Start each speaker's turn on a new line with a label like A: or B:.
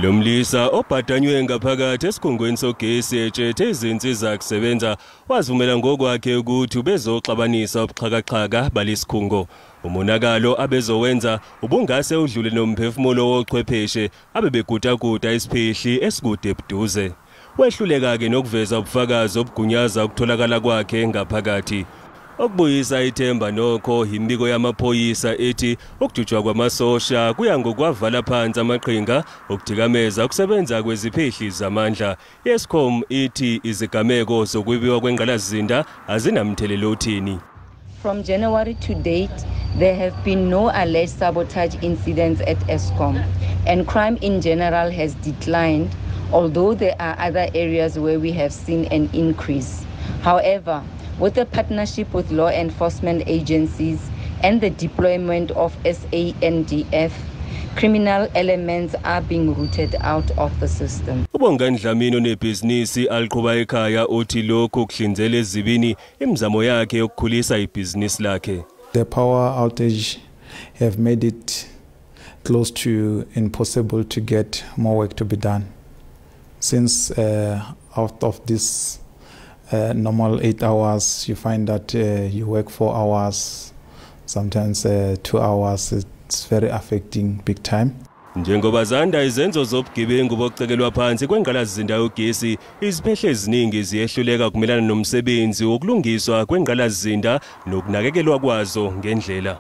A: Lo mlisa obhadanywe ngaphakathi esikhungweni sogesi etshethe izinsiza kusebenza wazivumela ngokwakhe ukuthi ubezoxabanisa ubuxhakaxhaka balesikhungo. Umonakalo abezowenza ubungase udlule nomphefumulo wochwepheshe abebegudaguda isiphehli esikude ebuduze. Wehluleka-ke nokuveza ubufakazi obugunyaza ukutholakala kwakhe ngaphakathi. Okubuyisa ithemba nokho imibiko yamaphoyisa ethi ukujutshwa kwamasosha kuya ngokwavala phansi amaqhinga okuthikameza ukusebenza kweziphehli zamandla. I-Eskom ithi izigameko zokwebiwa kwengqalasizinda azinamthelelo otheni.
B: From January to date, there have been no alleged sabotage incidents at Eskom, and crime in general has declined, although there are other areas where we have seen an increase. However, with the partnership with law enforcement agencies and the deployment of SANDF, criminal elements are being rooted out of the system.
A: UBongani Dlamini onebhizinisi aliqhuba ekhaya uthi lokhu kuhlinzela ezibini imizamo yakhe yokukhulisa ibhizinisi lakhe.
C: The power outage have made it close to impossible to get more work to be done. Since out of this normal 8 hours, you find that you work 4 hours, sometimes 2 hours. It's very affecting big time.
A: Njengoba zanda izenzo zobugebengu bokucekelwa phansi kwengqalasizinda yogesi, iziphehli eziningi ziyehluleka ukumelana nomsebenzi wokulungiswa kwengqalasizinda nokunakekelwa kwazo ngendlela.